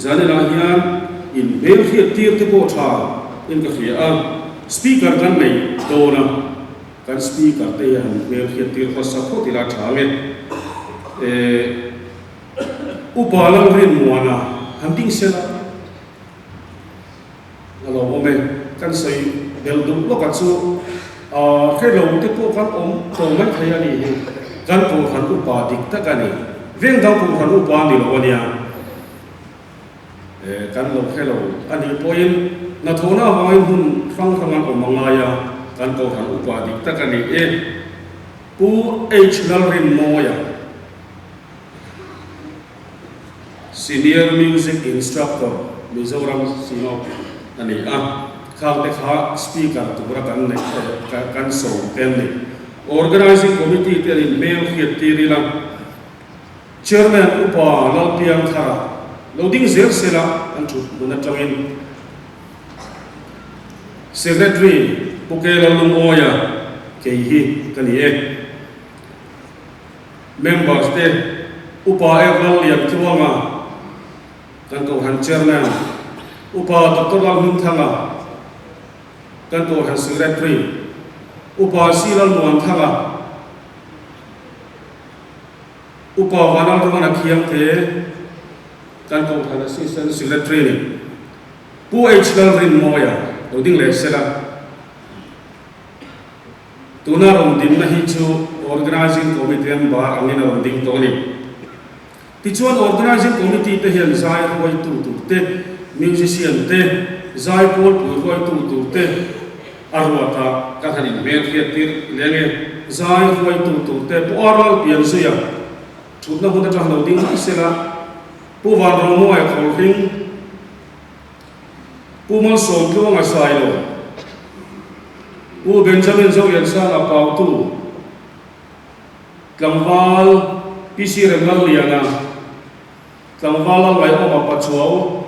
Zaninah hian in hmelhriat tir te pawh tha in ka hria a, Speaker kan nei dawn a, kan Speaker te hi han hmelhriat tir hmasa phawt ila tha nge. Eh, Upa Lalrinmuana han ding sela a lo awm e. Kan sawi belh duh lawkah chu hre lo te pawh kan awm tawh mai thei a nih hi. Kan Kohhran upa dik tak a ni. Veng dang Kohhran upa ni lo a nia. Kan lo hre lo a nih pawhin hnathawhna avangin hmun hrang hrang an awm a ngai a, kan Kohhran upa dik tak a ni e. Pu H Lalrinmawia. Senior Music Instructor Mizoram Synod a ni a, khangte kha Speaker tura kan neih kan sawm te an ni. Organising Committee te an inhmel hriat tir ila, Chairman Upa Lalpiangthara lo ding zel sela an thut hmun atangin Secretary Pu K Lallungawia kei hi ka ni e. Members te, Upa Er Lallian Tluanga, kan Kohhran Chairman, Upa Doctor Lalhmingthanga, kan Kohhran Secretary, Upa C Lalmuanthanga, Upa Vanlalruana Khiangte, kan Kohhran Assistant Secretary ni, Pu H Lalrinmawia lo ding leh sela. Tuna rawn dinna hi chu Organising Committee an bar angin a rawn ding tawh a ni. Tichuan Organising Committee te hian zai ruaitu tur te, musician te, zai pawlpui ruaitu tur te a ruat a, ka han inhmelhriat tir leng e. Zai ruaitu tur te pawh a ral pian zui a, thutna hun atang lo ding mai sela, Pu Vanromawi Khawlhring, Pu Malsawmtluanga Sailo, Pu Benjamin Zoliansanga Pautu, Tlangval PC Remlalliana, Tlangval Lalngaihawma Pachuau,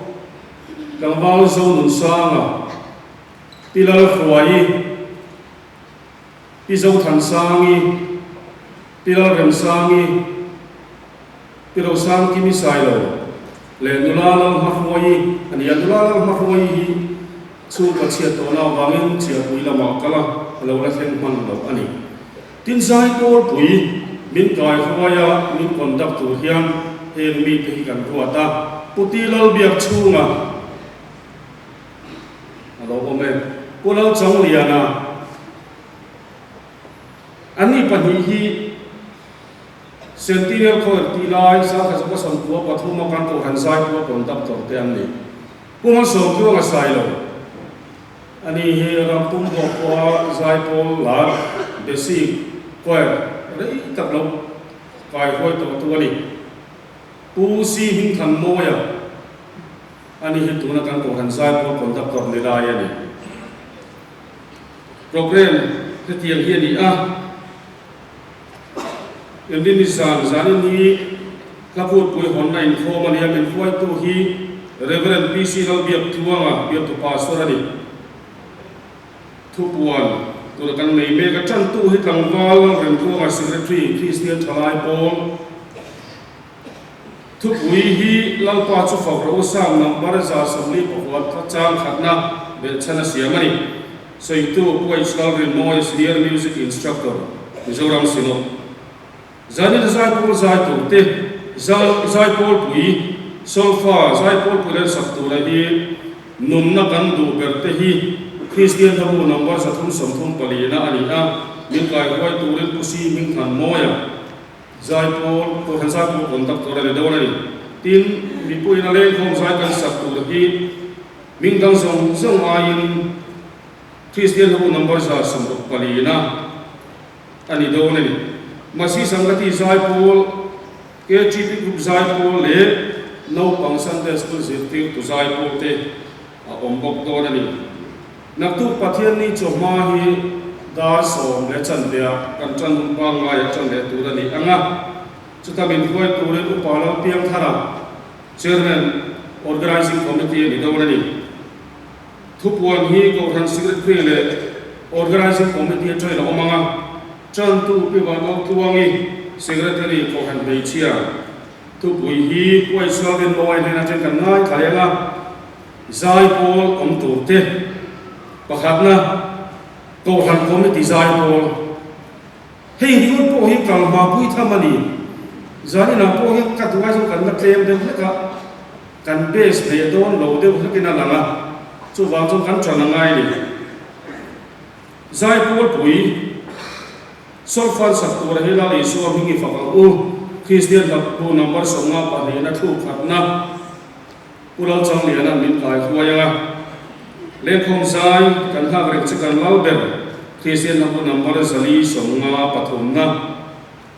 Tlangval Zonunsanga, Pi Lalhruaii, Pi Zothansangi, Pi Lalremsangi, Pi Rosangkimi Sailo leh nula Lalhmahruaii a ni a, nula Lalhmahruaii hi chhungkaw chhiat tawhna avangin Chiahpui lamah kal a, a lo la thleng hman lo a ni. Tin, Zaikawlpui min kai hruai a, min conduct tur hian heng mite hi kan ruat a, Pu Ti Lalbiak chhunga a lo awm e, Pu Lalchangliana, Anni pahnih hi Sentinel Choir tih lai Sangha Zaka Sawmkua pathuma kan Kohhran Zaipua Conductor te an ni. Pu Malsawmtluanga Sailo, Ani hi Rampum Bawk khua Zaipawl lar Basic Choir rei tak lo kai huai tawhtu a ni. Pu Si Hmingthanmawia, Ani hi tuna kan Kohhran Zaipawl Conductor ni lai a ni. Programme hetiang hi a ni a, Engtin ni zan zanin hi Hlakutpui hawnna inkhawm a ni a, min hruaitu hi Rev. PC Lalbiak Tluanga biaktu Pastor a ni. Thupuan tura kan nei mek a, tantu hi tlangval Lalremtluanga Secretary Kristian Thalai Pawl. Thupui hi Lalpa chu fak rawh u Psalm number 144 chang khatna belhchhan a siam a ni. Sawitu Pu H Lalrinmawia Senior Music Instructor, Mizoram Synod. Zanin Zaipawl zai tur te, Zaipawlpui, Solfa, Zaipawlpui len sak tura hi nunna kan duh ber te hi Kristian hlabu number 334 na a ni a, min kaihuai turin Pu Si Hmingthanmawia, Zaipawl, Kohhran Zaipawl Conductor a ni dawn a ni. Tin, mipuiin a lengkhawm zai kan sak tur hi hming dang zawng zawng aiin Kristian hlabu number 164 na a ni dawn a ni. Masi Sangati Zaipawl, KTP Group Zaipawl leh Naupang Sunday School zirtirtu Zaipawl te a awm bawk dawn a ni. Naktuk Pathianni chawhma hi dar sawm leh chanveah kan tan hun pangngaia tan leh tur a ni ang a, chuta min hruai turin Upa Lalpiangthara, Chairman, Organising Committee a ni dawn a ni. Thupuan hi Kohhran Secretary leh Organising Committee atangin a awm ang a, tantu Pi Vanlaltluangi, Secretary, Kohhran Hmeichhia. Thupui hi Puaisual Rinmawia hnen atang kan ngaithla leng a, Zaipawl awm tur te pakhatna Kohhran Committee Zaipawl. Hei ringawt pawh hi kal hma pui tham a ni. Zaninah pawh hian ka duh ai chuan kan la tlem deuh hlek a, kan base hneh dawn lo deuh hlekin a lang a, chuvang chuan kan ṭan a ngai a ni. Zaipawlpui Solfan sak tura hi Lal Isua hming i fak ang u, Kristian hlaptu number 50 pahnihna thu khatna Pu Lalchangliana'n min kai hruai ang a. Lengkhawm zai kan nghak reng che kan lal ber, Kristian hlaptu number 453 pathumna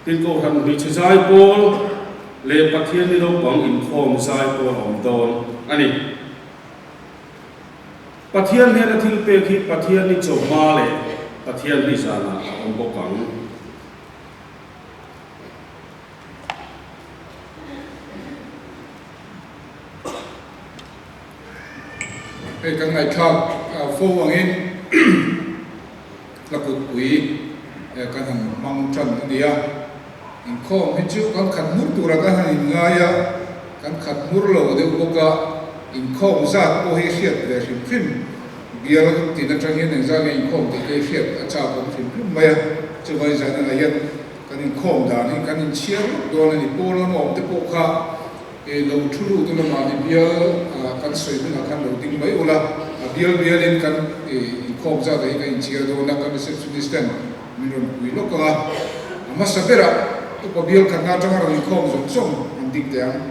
Tin Kohhran Hmeichhe Zaipawl leh Pathian ni naupang inkhawm zaipawl a awm dawn a ni. Pathian hnena thil pek hi Pathian ni chawhma leh Pathian ni zanah a awm bawk ang. Hei kan ngaihthlak fo angin hla kutpui kan han hmang tan a ni a. Inkhawm hi chu kan khat hmur tura kan han inngai a, kan khat hmur lo deuh bawk a, inkhawm zat pawh hi hriat ve hrim hrim bial tin atang hian engzah nge inkhawm tih te hi hriat a chak awm hrim hrim mai a. Chuvangin zan enah hian kan inkhawm dan hi kan inchhiar lawk dawn a ni. Pawl lama awm te pawh kha lo thu lut ula mahni bial kan sawi hunah khan lo ding mai ula, a bial bialin kan inkhawm zat ah hi kan inchhiar dawn a, kan receptionist ten Min rawn pui lawk ang a, a hmasa berah upa bial khatna atanga rawn inkhawm zawng zawng an ding teh ang.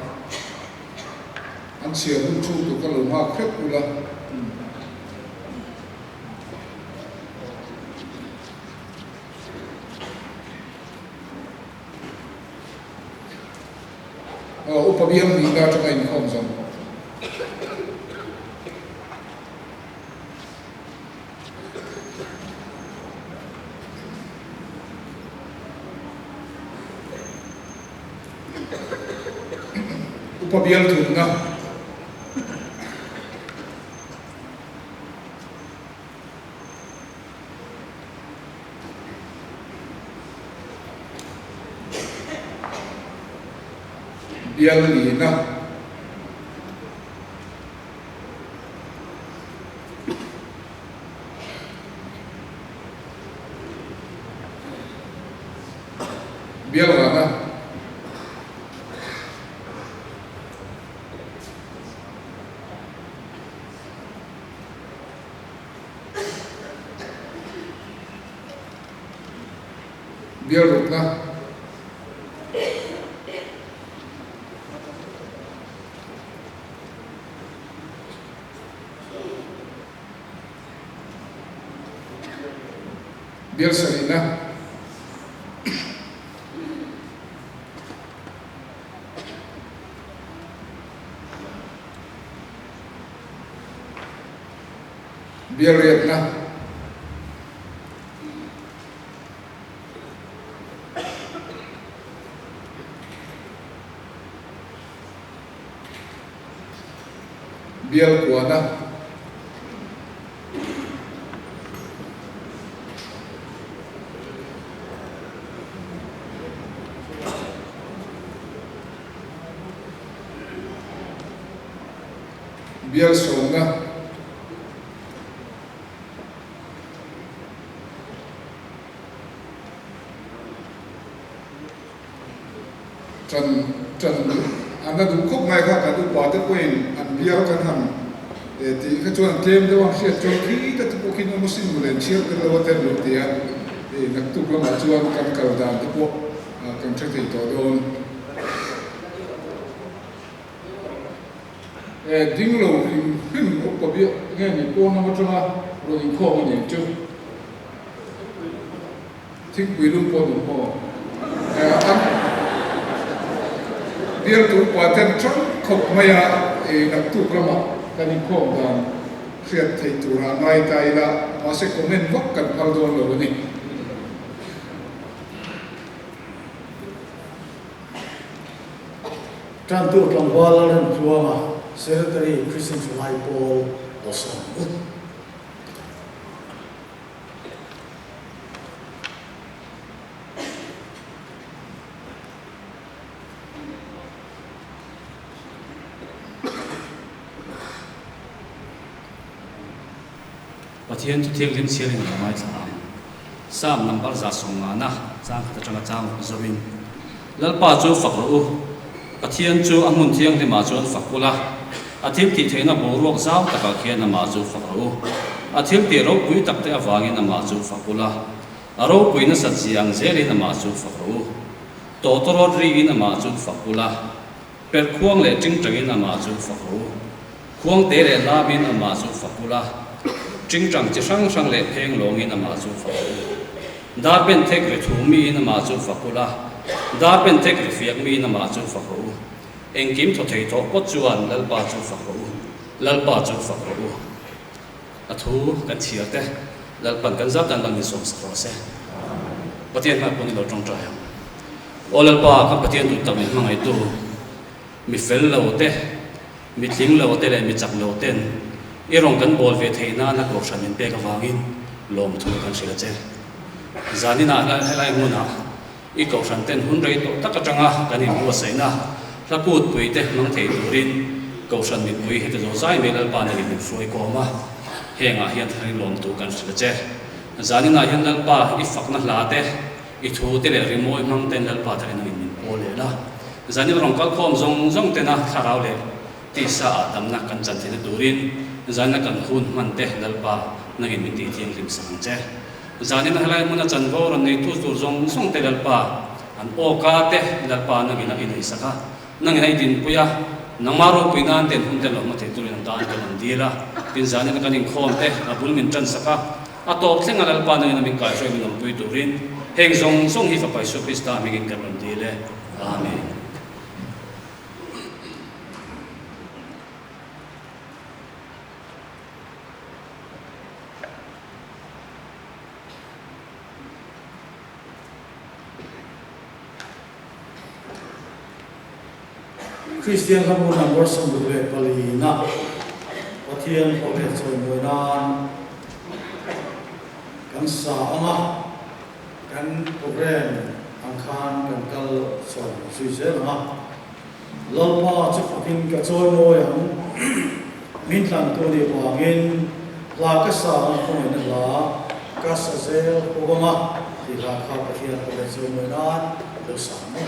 An chhiar hun chhung tur kha lo nghak hrep ula. Aw, upa bial hnihna atanga inkhawm zawng. Upa bial thumna. Bial lina. Bial vana. Bial rukna. Bial sarihna. Bial riatna. Bial kuana. Bial sawmna. Ṭan ṭan an la duh khawp mai kha kan upa te pawhin an bial kan han tih kha chuan an tlem deuh a, hriat chuan khi ta te pawh khi nawm asin mawle an chhiar tel lo a te an lo ti a, hei naktuk lamah chuan kan kal dan te pawh kan hre thei tawh dawn. Ding lo hrim hrim upa biak nge ni pawn lam aṭanga rawn inkhawm a ni ang chu. Thingpui lum pawh duh maw? An bialtu upa ten ṭang khawp mai a, naktuk lamah kan inkhawm dan hriat theih tura ngai ta ila, mahse comment vak kan phal dawn lo a ni. Ṭantu tlangval Lalremtluanga, Secretary, Christian Thalai Pawl, Dawsawm Ut. Pathian thu thianghlim chhiarin ka ngaithla ang. Psalm number 150 chang khat atanga chang ruk zawin, Lalpa chu fak rawh u, Pathian chu a hmun thianghlimah chuan fak ula, a thil tih theihna boruak zau takah khian amah chu fak rawh u. A thil tih ropui takte avangin amah chu fak ula, a ropui nasat zia ang zelin amah chu fak rawh u. Tawtawrawt riin amah chu fak ula, Perh khuang leh tingtangin amah chu fak rawh u. Khuang te leh lamin amah chu fak ula, tingtang chi hrang hrang leh pheng lawngin amah chu fak rawh u. Dar pen thek ri thu miin amah chu fak ula, dar pen thek ri fiak miin amah chu fak rawh u. Engkim thaw thei thawh pawt chuan Lalpa chu fak rawh u, Lalpa chu fak rawh u. A thu kan chhiar te, Lalpan kan zat dan lang insawm sak rawh se. Pathian hmai pawn i lo tawngtai ang. Aw Lalpa, kan Pathian duh tak min hmangaihtu, mi fel lo te, mi tling lo te leh mi chak lo ten i rawn kan bawl ve theih nana kohhran min pek avangin lawmthu kan hrilh a che. Zaninah helai hmunah i kohhran ten hun rei tawh tak atanga kan inbuatsaihna hla kutpui te hmang thei turin kohhran mipui heti zo zai mai Lalpa nangin min hruai kawm a, hengah hian thar i lawmthu kan hrilh a che. Zaninah hian Lalpa i fakna hla te, I thu te leh rimawi hmang ten Lalpa te nangin min pawl leh la. Zanin rawn kal khawm zawng zawng tena thlarau leh tisa ah damna kan chan theihna turin zaina kan hun hman te Lalpa nangin min tih thianghlim sak ang che. Zanin helai hmuna chanvo rawn neitu tur zawng zawng te Lalpa an awka te Lalpa nangin a ineisak a, nangin a i dinpui a, nangmah ropui nan ten hun te lo hma thei turin an tan kan rawn dil a. Tin zanin kan inkhawm te a bul min tan sak a. A tawp thleng a Lalpa nangin a min kaihruai min awmpui turin heng zawng zawng hi Fapa Isua Krista hmingin kan rawn dil e. Amen. Kristian hlabu number 74 na Pathian awle chawimawi nan kan sa ang a, kan program ang khan kan kal chho zui zel ang a. Lalpa chu fakin ka chawimawi ang, min tlantu nih vangin hla ka sa ang khawngaihna hla ka sa zel bawk ang a tih hla kha Pathian awle chawimawi nan lo sa ang e.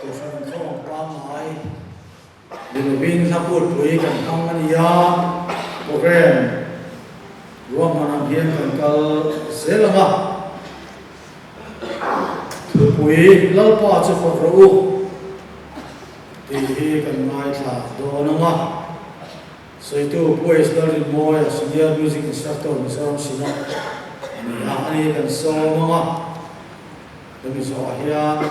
Kohhran khawm pangngai ni lovin hla putpui kan hmang a ni a, program ruahman ang hian kan kal zel ang a. Thupui Lalpa chu fak rawh u tih hi kan ngaithla dawn ang a. Sawitu Pu H Lalrinmawia Senior Music Instructor Mizoram Synod a ni a, ani kan sawm ang a. Hemi zawhah hian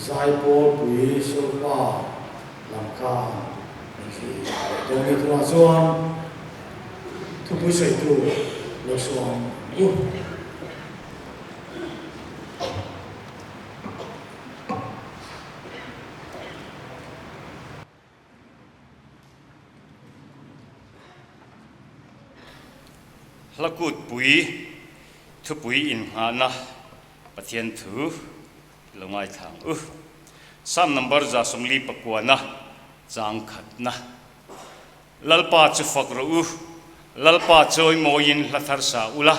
Zaipawl pui Sulpa lam khan min thlir leh dawn nia tunah chuan thupui sawitu lo sawm ang u. Hla kutpui thupui innghahna Pathian thu lo ngaithla ang u. Psalm number 49 chang khatna. Lalpa chu fak rawh u, Lalpa chawi mawiin hla thar sa ula,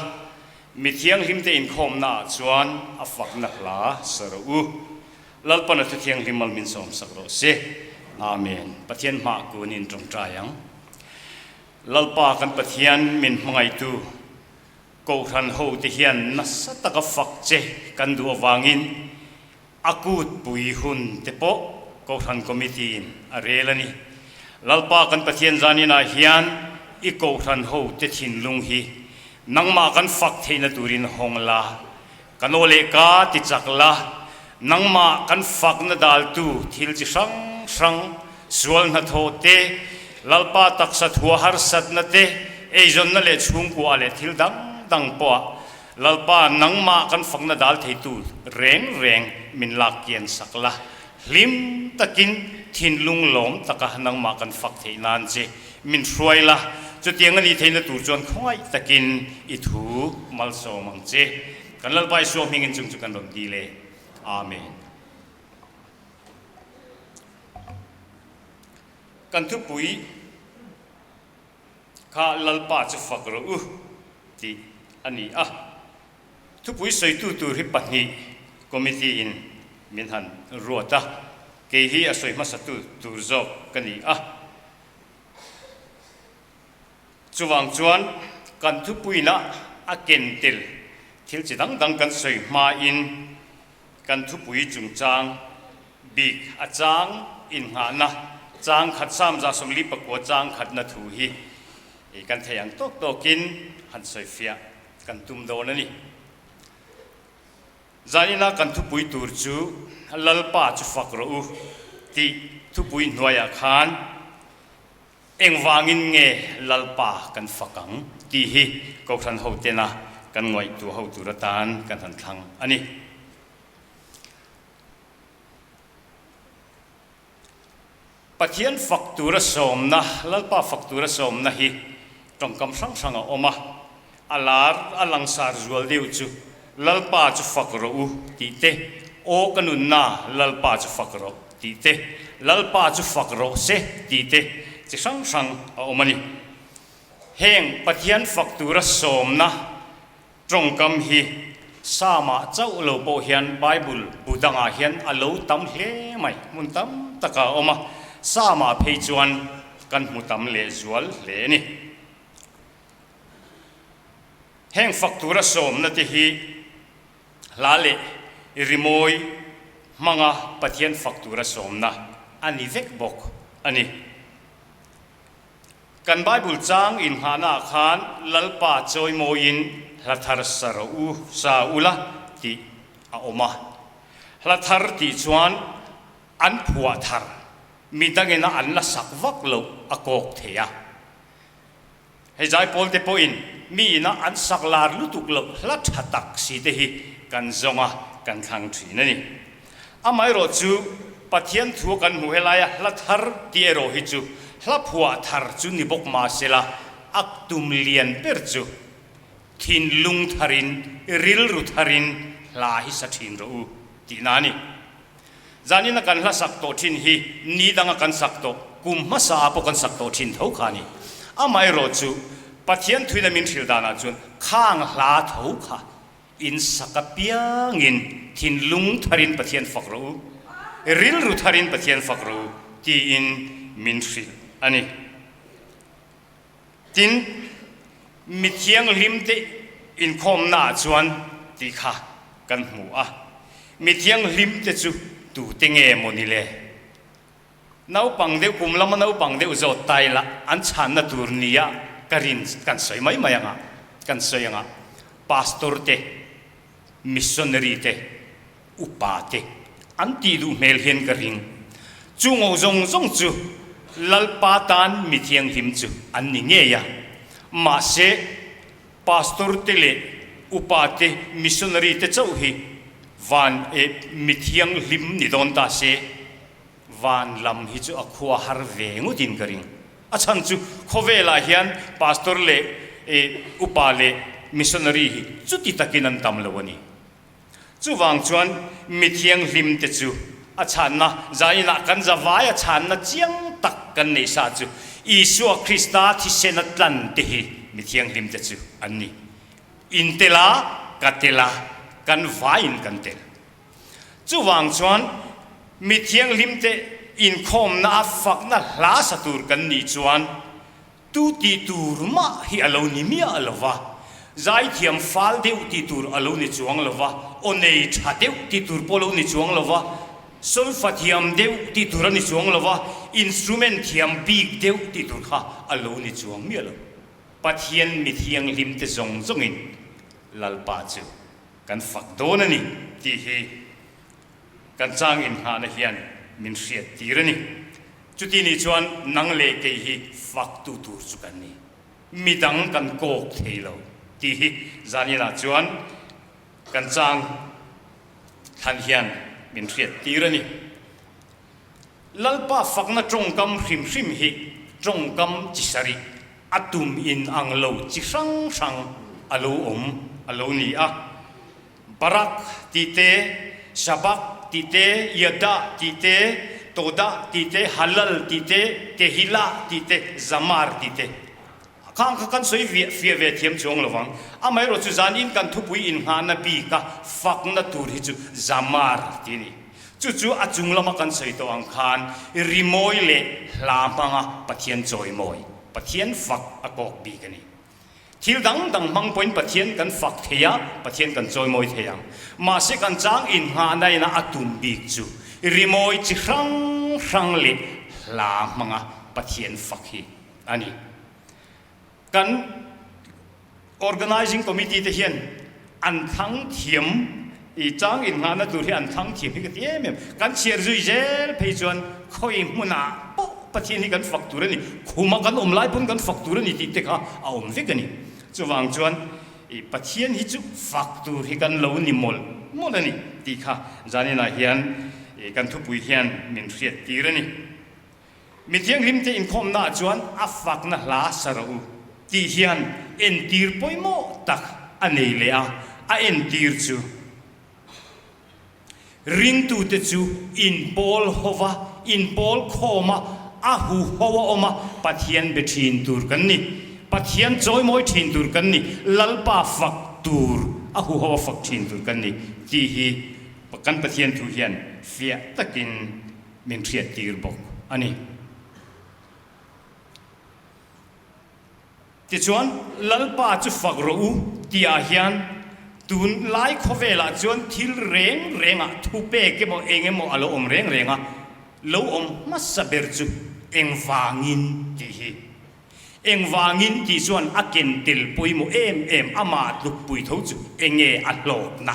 mi thianghlimte inkhawmna ah chuan a fakna hla sa rawh u. Lalpan a thu thianghlim mal min sawm sak rawh se. Amen. Pathian hmah kun in tawngtai ang. Lalpa kan Pathian min hmangaihtu Kohhran ho te hian nasa taka fak che kan duh avangin a kut pui hun te pawh Kohhran Committee in a rel a ni. Lalpa kan Pathian zaninah hian i Kohhran ho te thinlung hi nangmah kan fak theihna turin hawng la. Ka naw leh ka ti chak la, nangmah kan fakna daltu thil chi hrang hrang, sual hnathawh te, Lalpa taksa thua harsatna te, eizawnna leh chhungkua leh thil dang dang pawhah Lalpa nangmah kan fakna dal theitu reng reng min lak kian sak la, hlim takin thinlung lawm taka nangmah kan fak theih nan che min hruai la, chutiang a nih theihna tur chuan khawngaih takin i thu malsawm ang che. Kan Lalpa Isua hmingin chung chu kan rawn dil e. Amen. Kan thupui kha Lalpa chu fak rawh u tih a ni a. Thupui sawitu tur hi pahnih committee in min han ruat a, kei hi a sawi hmasatu tur zawk ka ni a. Chuvang chuan kan thupuina a ken tel thil chi dang dang kan sawi hmain kan thupui chungchang bik a chang innghahna chang khat Samza 49 chang khatna thu hi kan thei ang tawk tawkin han sawifiah kan tum dawn a ni. Zanina kan thupui tur chu Lalpa chu fak rawh u tih thupui hnuaiah khan Engvangin nge Lalpa kan fak ang tih hi Kohhran hotena kan ngaihtuah ho tur atan kan han thlang a ni. Pathian fak tura sawmna, Lalpa fak tura sawmna hi tawngkam hrang hrang a awm a, a lar a langsar zual deuh chu Lalpa chu fak rawh u tih te, Aw ka nunna Lalpa chu fak rawh tih te, Lalpa chu fak rawh se tih te chi hrang hrang a awm a ni. Heng Pathian fak tura sawmna Tawngkam hi Psalm-ah chauh lo pawh hian Bible bu dangah hian a lo tam hle mai, hmun tam takah a awm a, Psalm-ah phei chuan kan hmu tam lehzual hle a ni. Heng fak tura sawmna te hi hla leh rimawi hmanga Pathian fak tura sawmna a ni vek bawk a ni. Kan Bible chang inngahnaah khan Lalpa chawimawiin hla thar sa rawh u, sa ula tih a awm a. Hla thar tih chuan an phuah thar, mi dangina an la sak vak loh a kawk thei a. Hei zaipawl te pawhin mi ina an sak lar lutuk loh hla tha tak si te hi kan zawng a, kan thlang thin a ni. Amaherawh chu Pathian thu kan hmuh helaia hla thar tih erawh hi chu hla phuah thar chu ni bawk mahsela a tum lian ber chu thinlung tharin rilru tharin hla hi sa thin rawh u tihna a ni. Zanina kan hla sak tawh thin hi ni danga kan sak tawh kum hmasa ah pawh kan sak tawh thin tho kha a ni. Amaherawh chu Pathian thuina min hrilh danah chuan khang hla tho kha In sak apiangin thinlung tharin Pathian fak rawh u. rilru tharin Pathian fak rawh u tiin min hrilh a ni. Tin, mi thianghlimte inkhawmnaah chuan tih kha kan hmu a. Mi thianghlimte chu tute nge maw ni le? Naupang deuh kum lama naupang deuh zawt ta ila an chhanna tur nia ka rin kan sawi mai mai anga kan sawi anga Pastor te, Missionary te, Upa te an tih duh hmel hian ka ring. Chu ngo zawng zawng chu Lalpa tan mi thianghlim chu an ni ngei a. Mahse, Pastor te leh Upa te, Missionary te chauh hi van e mi thianghlim ni dawn ta se, van lam hi chu a khua har ve ngawtin ka ring. A chhan chu khawvelah hian Pastor leh Upa leh Missionary hi chuti takin an tam lo a ni. Chuvang chuan mi thianghlimte chu a chhanna zainah kan zavai a chhanna chiang tak kan neih sa chu Isua Krista thisena tlan te hi mi thianghlimte chu an ni. In tel a, ka tel a, kan vaiin kan tel. Chuvang chuan mi thianghlimte inkhawmna a fakna hla sa tur kan nih chuan Tu tih tur mah hi a lo ni miah lo va, zaithiam fal deuh tih tur a lo ni chuang lo va, aw nei tha deuh tih tur pawh a lo ni chuang lo va, solfa thiam deuh tih tur a ni chuang lo va, instrument thiam bik deuh tih tur kha a lo ni chuang miah lo. Pathian mi thianghlim te zawng zawngin Lalpa chu kan fak dawn a ni tih hi Kan chang inngahna hian min hriat tir a ni. Chuti nih chuan nang leh kei hi faktu tur chu kan ni. Midang kan kawk thei lo tih hi zaninah chuan kan chang thlan hian min hriat tir a ni. Lalpa fakna tawngkam hrim hrim hi tawngkam chi sarih a tum in ang lo chi hrang hrang a lo awm a lo ni a. Barak tih te, Shabak tih te, Yada tih te, Todah tih te, Halal tih te, Tehillah tih te, Zamar tih te. Khang kha kan sawi viah fiah ve thiam chuang lo vang. Amaherawh chu zanin kan thupui innghahna bika fakna tur hi chu Zamar tih a ni. Chu chu a chung lama kan sawi tawh ang khan rimawi leh hla hmanga Pathian chawimawi, Pathian fak a kawk bik a ni. Thil dang dang hmang pawhin Pathian kan fak thei a, Pathian kan chawimawi thei ang. Mahse kan chang inngahna ina a tum bik chu rimawi chi hrang hrang leh hla hmanga Pathian fak hi a ni. Kan Organizing Committee te hian an thlang thiam i chang inngahna tur hi an thlang thiam hi ka ti em em. Kan chhiar zui zel phei chuan khawi hmunah pawh Pathian hi kan fak tur a ni, khuma kan awm lai pawn kan fak tur a ni tih te kha a awm vek a ni. Chuvang chuan i Pathian hi chu fak tur hi kan lo ni mawlh mawlh a ni tih kha zaninah hian i kan thupui hian min hriat tir a ni. Mi thianghlimte inkhawmnaah chuan a fakna hla sa rawh u tih hian entir pawimawh tak a nei leh a, a entir chu ringtute chu inpawl hova, inpawl khawma, a huho a awm a, Pathian be thin tur kan ni. Pathian chawimawi thin tur kan ni, Lalpa fak tur, a huho a fak thin tur kan ni tih hi kan Pathian thu hian fiah takin min hriat tir bawk a ni. Tichuan, Lalpa chu fak rawh u tihah hian tun lai khawvelah chuan thil reng rengah thupek emaw eng emaw a lo awm reng reng a, lo awm hmasa ber chu engvangin tih hi. Engvangin tih chuan a ken tel pawimawh em em amah tlukpui tho chu enge a hlawkna,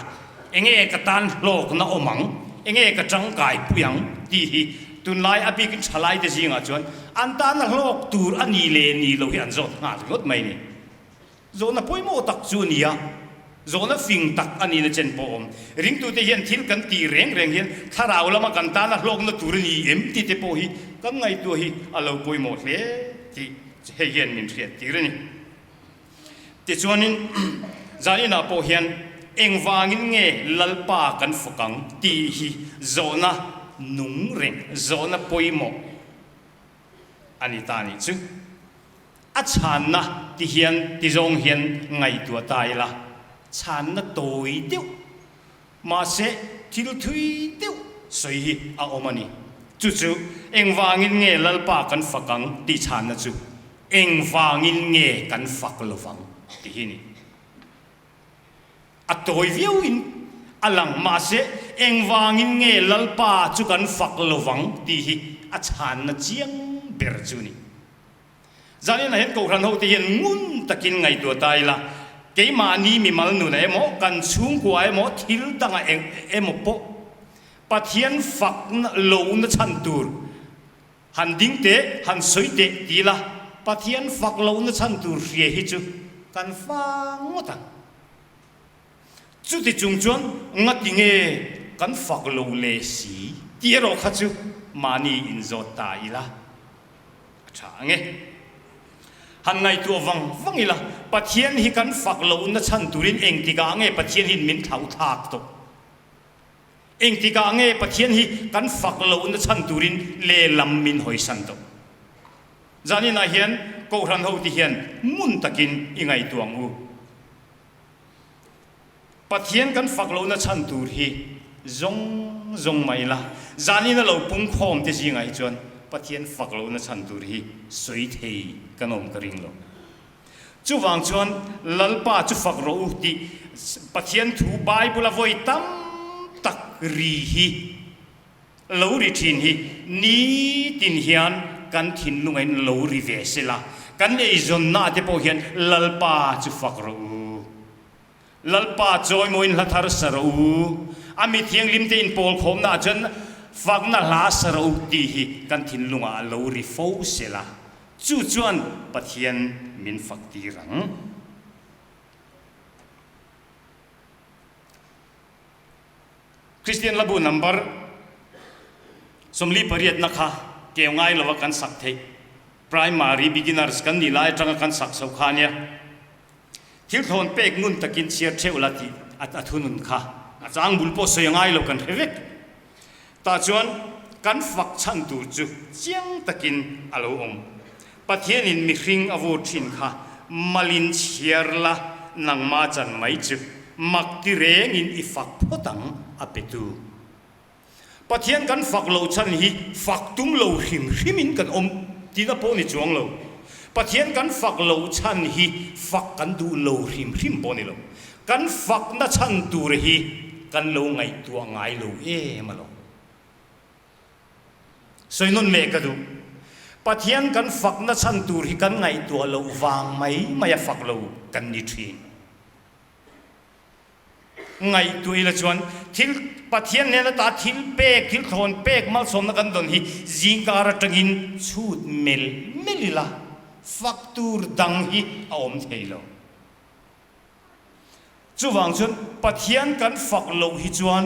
enge ka tan hlawkna awm ang, enge ka tangkai pui ang tih hi tunlai a bikin thalaite zingah chuan an tan a hlawk tur a ni leh ni lo hi an zawt nghal ringawt mai a ni. Zawhna pawimawh tak chu a ni a, zawhna fing tak a nihna chen pawh a awm. Ringtute hian thil kan tih reng reng hian thlarau lama kan tana hlawkna tur a ni em tih te pawh hi kan ngaihtuah hi a lo pawimawh hle tih hei hian min hriat tir a ni. Tichuanin zaninah pawh hian engvangin nge Lalpa kan fawk ang tih hi zawhna nung reng, zawhna pawimawh a ni ta nih chu. A chhanna ti hian ti zawng hian ngaihtuah ta ila, chhanna tawi deuh mahse thil thui deuh sawi hi a awm a ni. Chu chu engvangin nge Lalpa kan fak ang tih chhanna chu engvangin nge kan fak lovang tih hi a ni. A tawi viauin a lang mahse engvangin nge Lalpa chu kan fak lovang tih hi a chhanna chiang ber chu a ni. Zaninah hian Kohhran hote hian ngun takin ngaihtuah ta ila, keimahni mimal nuna emaw, kan chhungkua emaw, thil dangah emaw pawh Pathian fak lohna chhan tur han ding teh, han sawi teh ti ila, Pathian fak lohna chhan tur hria hi chu kan fa ngawt ang. Chuti chung chuan ngati nge kan fak lo le si tih erawh kha chu mahni inzawt ta ila. A tha ang e. Han ngaihtuah vang vang ila, Pathian hi kan fak lohna chhan turin engtikah nge Pathian hian min thlauhthlak tawh? Engtikah nge Pathian hi kan fak lohna chhan turin lehlam min hawisan tawh? Zaninah hian Kohhran ho ti hian ngun takin i ngaihtuah ang u. Pathian kan fak lohna chhan tur hi zawng zawng mah ila, zanin a lo pung khawm te zingah hi chuan Pathian fak lohna chhan tur hi sawi thei kan awm ka ring lo. Chuvang chuan Lalpa chu fak rawh u tih Pathian thu Bible a vawi tam tak ri hi lo ri thin hi nitin hian kan thinlungain lo ri ve sela, kan eizawnna te pawh hian Lalpa chu fak rawh u. Lalpa chawimawiin hla thar sa rawh u, a mi thianghlim te inpawl khawmnaah chuan fakna hla sa rawh u tih hi kan thinlungah a lo ri fo sela, chu chuan Pathian min fak tir ang. Kristian Hlabu number 48 na kha keu ngai lova kan sak theih, primary beginners kan nih lai atanga kan sak chhoh kha ania. Thil thlawn pek ngun takin chhiar theuh la tih a thunun kha a chang bul pawh sawi a ngai lo kan hre vek. Tah chuan kan fak chhan tur chu chiang takin a lo awm. Pathianin mihring a vur thin kha malin chhiar la nangma chan mai chu mak ti rengin i fak phawt ang a petu. Pathian kan fak lo chhan hi fak tum lo hrim hrimin kan awm tihna pawh ni chuang lo. Pathian kan fak lo chhan hi fak kan duh lo hrim hrim pawh ni lo. Kan fakna chhan tur hi kan lo ngaihtuah ngai lo em alawm. Sawi nawn meh ka duh. Pathian kan fakna chhan tur hi kan ngaihtuah loh vang mai mai a fak lo kan ni thin. Ngaihtuah ila chuan thil Pathian hnen ata thil pek, thil thlawn pek malsawmna kan dawn hi zingkar atangin chhut mel mel ila fak tur dang hi a awm thei lo. Chuvang chuan Pathian kan fak loh hi chuan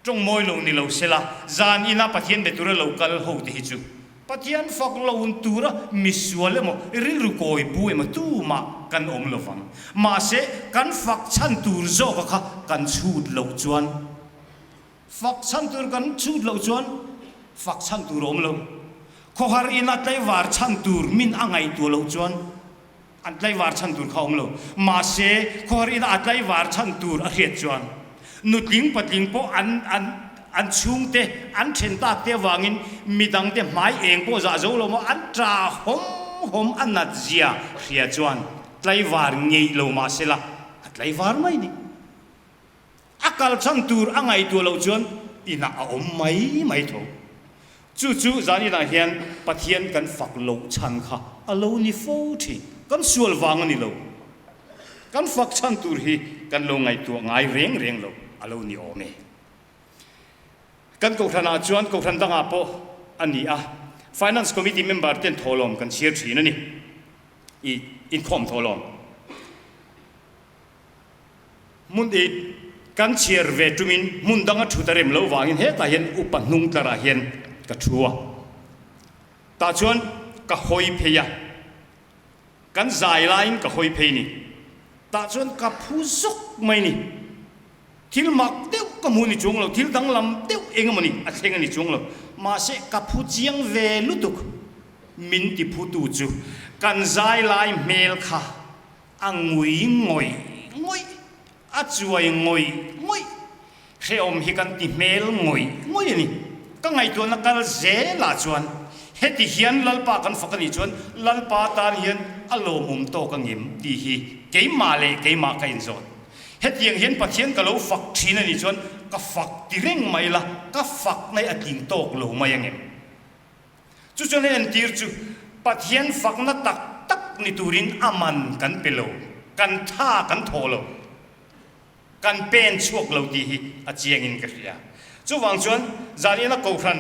Tawng mawi lo ni lo sela, zan ina Pathian be tura lo kal ho te hi chu Pathian fak lo tura misual emaw, rilru kawi pu emaw tumah kan awm lo vang. Mahse, kan fak chhan tur zawka kha kan chhut loh chuan, fak chhan tur kan chhut loh chuan fak chhan tur a awm lo. Khawhar ina tlaivar chhan tur min a ngaihtuah loh chuan an tlaivar chhan tur kha a awm lo. Mahse, khawhar ina a tlaivar chhan tur a hriat chuan nutling patling pawh an an an chhungte an then tak te avangin midangte hmai eng pawh zah zo lo maw an ta hawm hawm a nat zia hria chuan tlaivar ngeih lo mahsela a tlaivar mai ni. A kal chhan tur a ngaihtuah loh chuan inah a awm mai mai tho. Chu chu zan inah hian Pathian kan fak loh chhan kha a lo ni fo thin. Kan sual vang a ni lo. Kan fak chhan tur hi kan lo ngaihtuah ngai reng reng lo a lo ni awm e. Kan Kohhranah chuan Kohhran dangah pawh a ni a, Finance Committee member ten thawhlawm kan chhiar thin a ni. I inkhawm thawhlawm. Hmun i kan chhiar ve tumin hmun danga thut a rem loh vangin hetah hian upa hnung tlarah hian ka thu a. Tah chuan ka hawi phei a, kan zai laiin ka hawi phei ni. Tah chuan ka phu zawk mai ni. Thil mak deuh ka hmu ni chuang lo, thil danglam deuh eng emaw ni a thleng a ni chuang lo. Mahse ka phu chiang ve lutuk min ti phutu chu kan zai lai hmel kha A ngui ngawih ngawih, a chuai ngawih ngawih. Hrehawm hi kan ti hmel ngawih ngawih a ni. Ka ngaihtuahna kal zelah chuan heti hian Lalpa kan fak a nih chuan Lalpa tan hian a lawmawm tawk angem tih hi keimah leh keimah ka inzawt. Hetiang hian Pathian ka lo fak thin a nih chuan ka fak ti reng mai la, ka fak nai a tling tawk lo mai angem? Chu chuan a entir chu Pathian fakna tak tak ni turin a man kan pe lo, kan tha kan thawh lo. Kan pen chhuak lo tih hi a chiangin ka hria. Chuvang chuan Zaniana Kohhran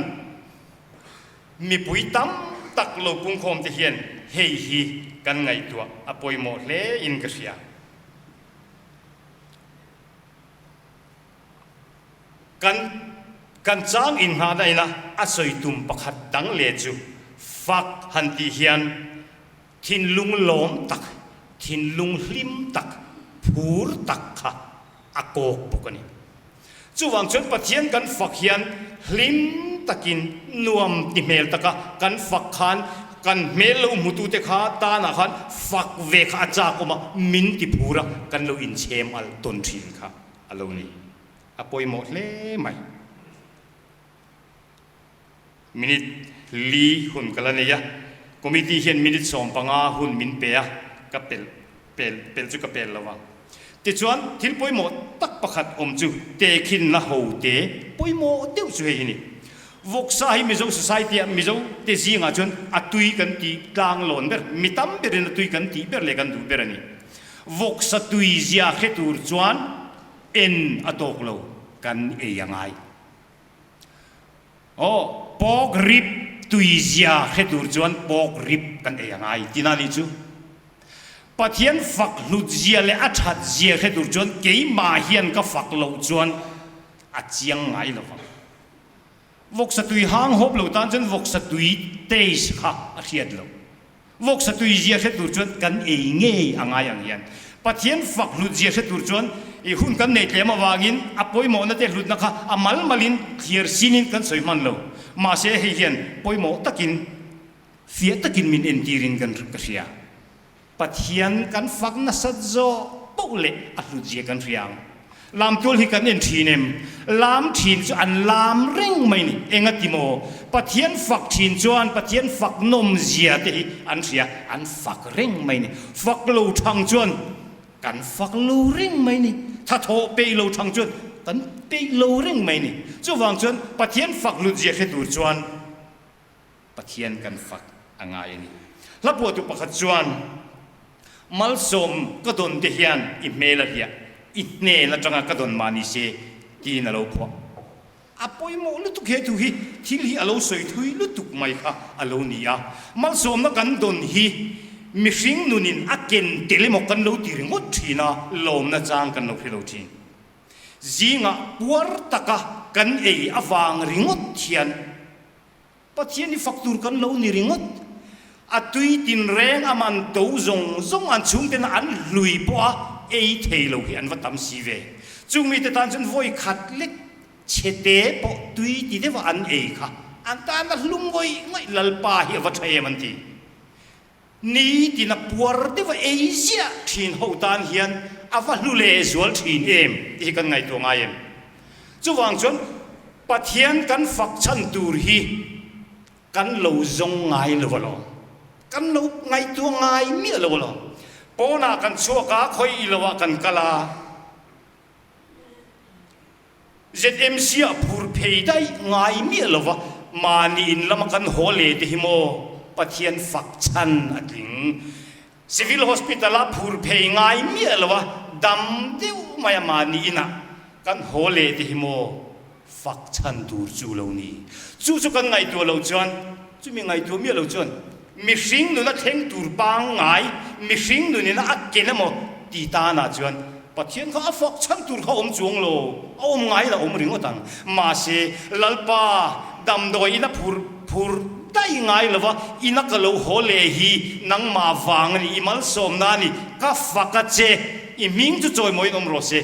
mipui tam tak lo pungkhawm te hian hei hi kan ngaihtuah a pawimawh hle in ka hria. Kan kan chang inngahna ina a sawi tum pakhat dang leh chu fak han tih hian Thinlung lawm tak, thinlung hlim tak, phur tak kha a kawk bawk a ni. Chuvang chuan Pathian kan fak hian hlim takin nuam ti hmel taka kan fak khan kan hmel lo hmutute kha tanah khan fak ve kha a chak awm a, min ti phur a, kan lo inchhem alh tawn thin kha a lo ni. A pawimawh hle mai. Minute li hun ka la nei a, committee hian minute 15 hun min pe a, ka pel pel pel chu ka pel lo vang. Tichuan thil pawimawh tak pakhat awm chu tehkhinna ho te pawimawh deuh chu hei hi ni. Vawksa hi Mizo society ah Mizo te zingah chuan a tui kan tih tlang lawn ber, mi tam berin a tui kan tih ber leh kan duh ber a ni. Vawksa tui zia hre tur chuan en a tawk lo, kan ei a ngai. Aw, pork rib tui zia hre tur chuan pork rib kan ei a ngai tina nih chu. Pathian fak hlut zia leh a that zia hre tur chuan keimah hian ka fak loh chuan a chiang ngai lo vang. Vawksa tui hang hawp lo tan chuan vawksa tui taste kha a hriat loh. Vawksa tui zia hre tur chuan kan ei ngei a ngai ang hian Pathian fak hlut zia hre tur chuan i hun kan nei tlem avangin a pawimawhna te hlutna kha a mal malin thliar sinin kan sawi hman lo. Mahse hei hian pawimawh takin fiah takin min entirin kan ka hria. Pathian kan fak nasat zawh poh leh a hlut zia kan hria ang. Lamtual hi kan en thin em? Lam thin chu an lam reng mai ni. Engati maw? Pathian fak thin chuan Pathian fak nawm zia te hi an hria, an fak reng mai ni. Fak lo thang chuan kan fak lo reng mai ni. Thathawh peih lo thang chuan kan peih lo reng mai ni. Chuvang chuan Pathian fak hlut zia hre tur chuan Pathian kan fak a ngai a ni. Hla puahtu pakhat chuan, Malsawm ka dawn te hian i hmel a hliah, i hnen atanga ka dawn mah ni se, tiin a lo phuah. A pawimawh lutuk he thu hi, thil hi a lo sawi thui lutuk mai kha a lo ni a. Malsawmna kan dawn hi mihring nunin a ken tel emaw kan lo ti ringawt thin a, lawmna chang kan lo hre lo thin. Zingah puar taka kan ei avang ringawt hian, Pathian hi fak tur kan lo ni ringawt. A tui tinreng a man to zawng zawng an chhungtena an hlui pawh a ei thei lo hi an va tam si ve. Chung mite tan chuan vawi khat lek chhe te pawh tui ti deuha an ei kha an tan a hlum ngawih ngawih Lalpa hi a va tha em an ti. Ni tina puar deuha ei ziah thin ho tan hian a va hlu leh zual thin em tih hi kan ngaihtuah ngai em? Chuvang chuan Pathian kan fak chhan tur hi kan lo zawng ngai lo alawm, kan lo ngaihtuah ngai miah lo alawm. Pawnah kan chhuak a, khawi i loah kan kal a, ZMC ah phur phei daih ngai miah lova mahni in lama kan haw leh te hi maw Pathian fak chhan a tling. Civil Hospital ah phur phei ngai miah lova dam deuh mai a mahni inah kan haw leh te hi maw fak chhan tur chu lo ni. Chu chu kan ngaihtuah loh chuan chumi ngaihtuah miah lo chuan mihring nuna thleng tur pangngai mihring nunin a ken emaw ti tanah chuan Pathian kha a fak chhan tur kha awm chuang lo, a awm ngai la awm ringawt ang. Mahse, Lalpa, damdawi ina phur phur daih ngai lova ina ka lo haw leh hi nangmah vang a ni, i malsawmna a ni, ka fak a che, i hming chu chawimawiin awm rawh se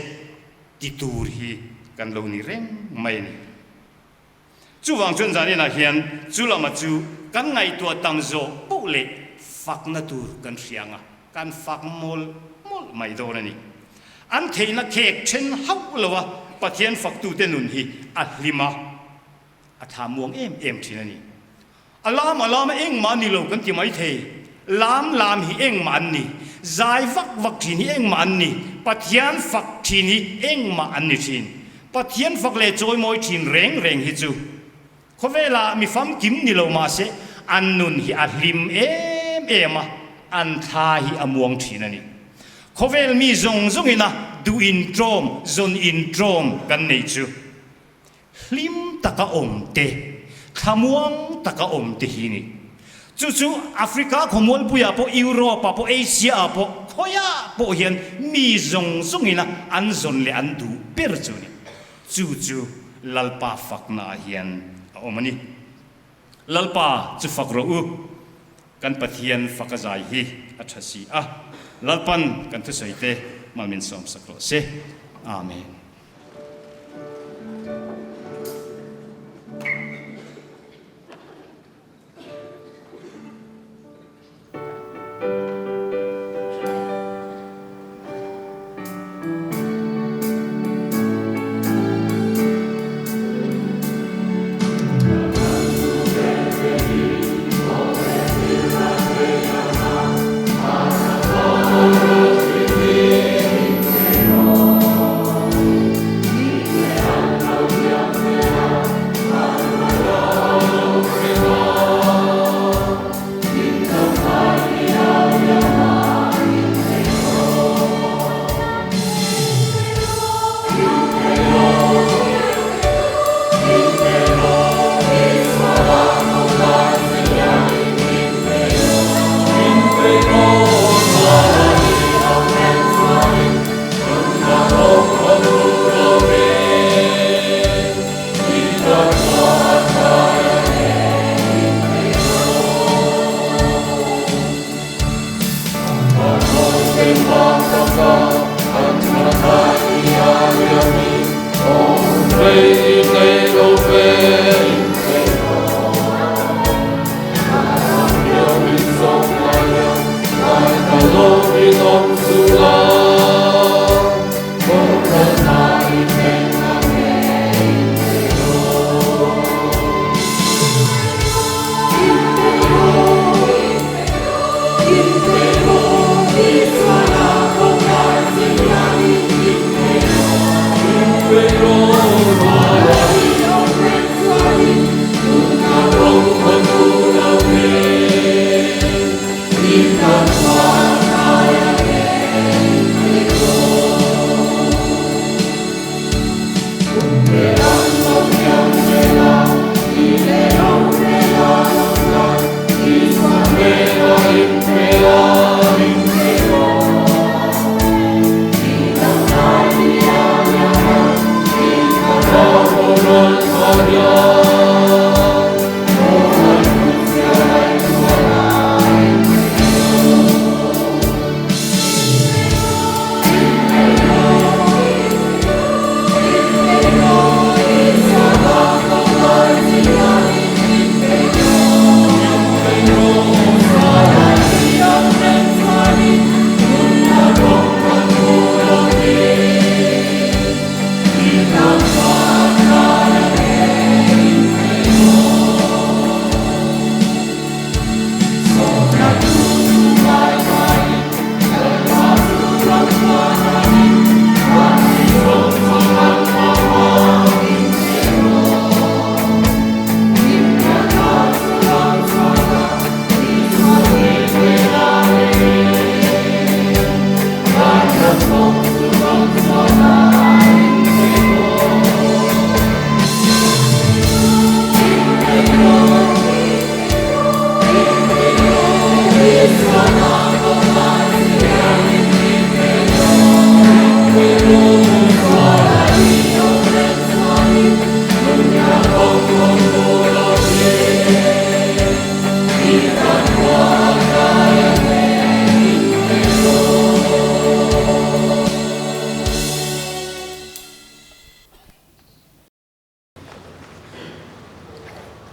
ti tur hi kan lo ni reng mai a ni. Chuvang chuan zaninah hian chu lama chu kan ngaihtuah tam zawh poh leh fakna tur kan hria ang a, kan fak mawlh mawlh mai dawn a ni. An theihna khek then hauh lo a, Pathian faktute nun hi a hlim a, a tha muang em em thin a ni. A lam a lam a engmah a ni lo kan ti mai thei. Lam lam hi engmah an ni. Zai vak vak thin hi engmah an ni. Pathian fak thin hi engmah an ni thin. Pathian fak leh chawimawi thin reng reng hi chu khawvelah mi famkim ni lo mahse an nun hi a hlim em em a, an thla hi a muang thin a ni. Khawvel mi zawng zawngin a duh intawm, zawn intawm kan nei chu. Hlim taka awm te, thlamuang taka awm te hi ni. Chu chu Africa khawmualpuiah pawh, Europe-ah pawh, Asia-ah pawh, khawiah pawh hian mi zawng zawngin a an zawn leh an duh ber chu ni. Chu chu Lalpa faknaah hian a awm a ni. Lalpa chu fak rawh u, kan Pathian fak a zai hi a tha si a, Lalpan kan thusawi te mal min sawmsak rawh se. Amen.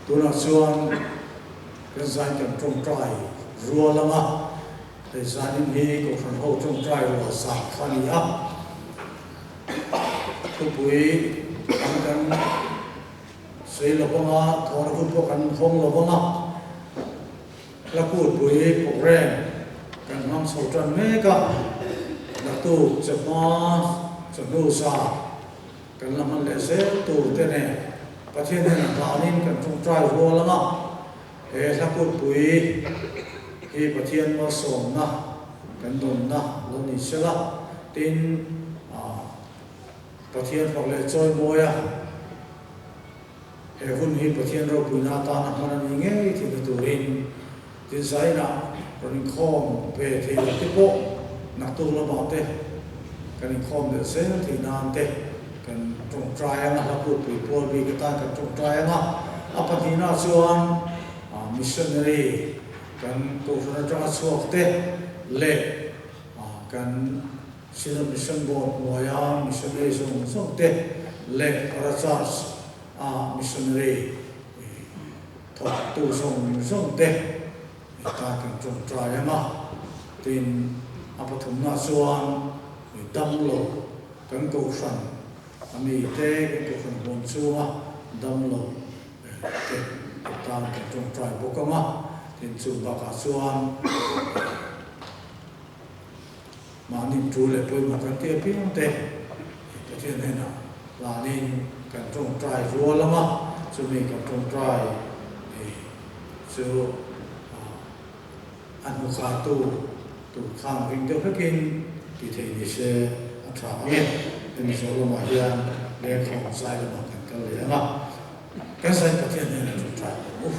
Tunah chuan kan zai kan tawngtai rual ang a, hei zanin hi Kohhran ho tawngtai rual zan kha a ni a. Thupui ang kan sawi lo vang a, thawhna hun pawh kan hawng lo vang a, hla kutpui program kan hmang chho tan mek a, naktuk chawhma chawhnu sa kan la hman leh zel tur te nen Pathian hian a hlanin kan tawngtai rual ang a, he hla kutpui hi Pathian malsawmna kan dawnna lo ni sela, tin, Pathian fak leh chawimawi a, he hun hi Pathian ropuina atana hman a ni ngei tihna turin Tinzainah rawn inkhawm ve thei lo te pawh naktuk lamah te kan inkhawm leh zel thei nan te kan tawngtai ang a, hla kutpui pual bik atan kan tawngtai ang a, a pahnihna chuan missionary kan kohhran atanga chhuak te leh kan Synod Mission Board hnuaia missionary zawng zawng te leh Para Church a missionary thawktu zawng zawng te ta kan tawngtai ang a, tin a pathumna chuan damlo kan kohhran a mite kan kohhran huam chunga damlo te tan kan tawngtai bawk ang a, tin chu bakah chuan Mahni tu leh pawimawh kan tih apiang te Pathian hnenah hlanin kan tawngtai rual ang a, chumi kan tawngtai chu a hnukhatu tur khan ring deuh hlekin ti thei ni se a tha ang e. Hemi zawh lamah hian lengkhawm zai lamah kan kal leh ang a, kan zai Pathian hnenah tawngtai ang u.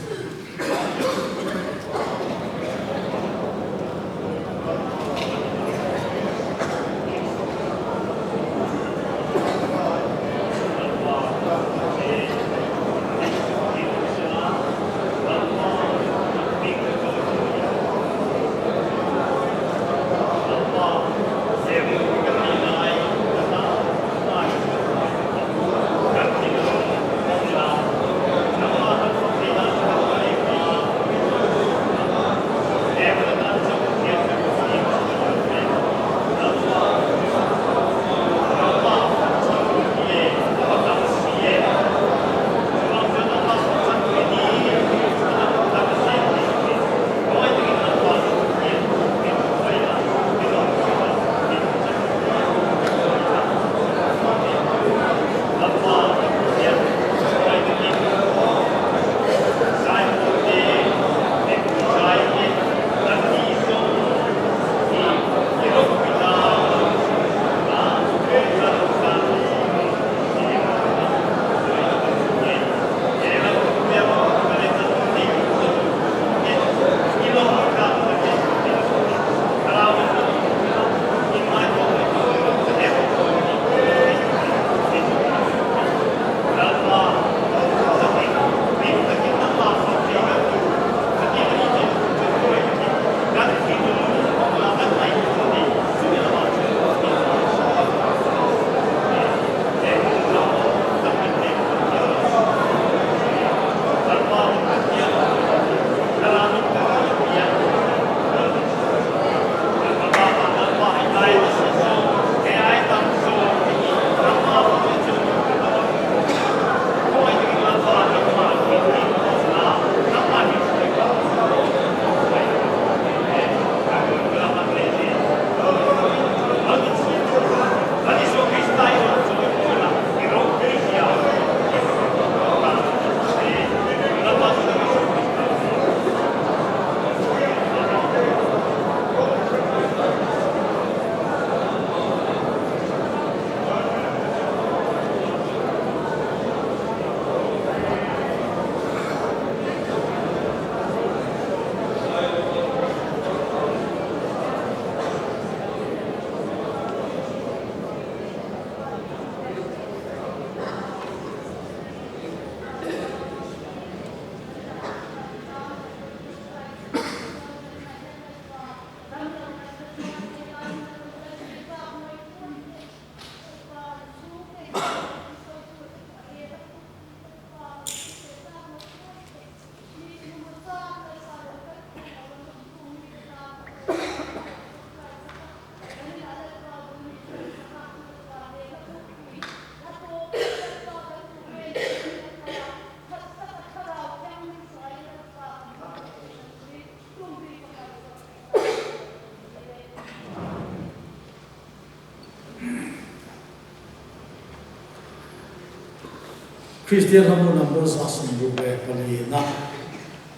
Kristian hlamu number 164 na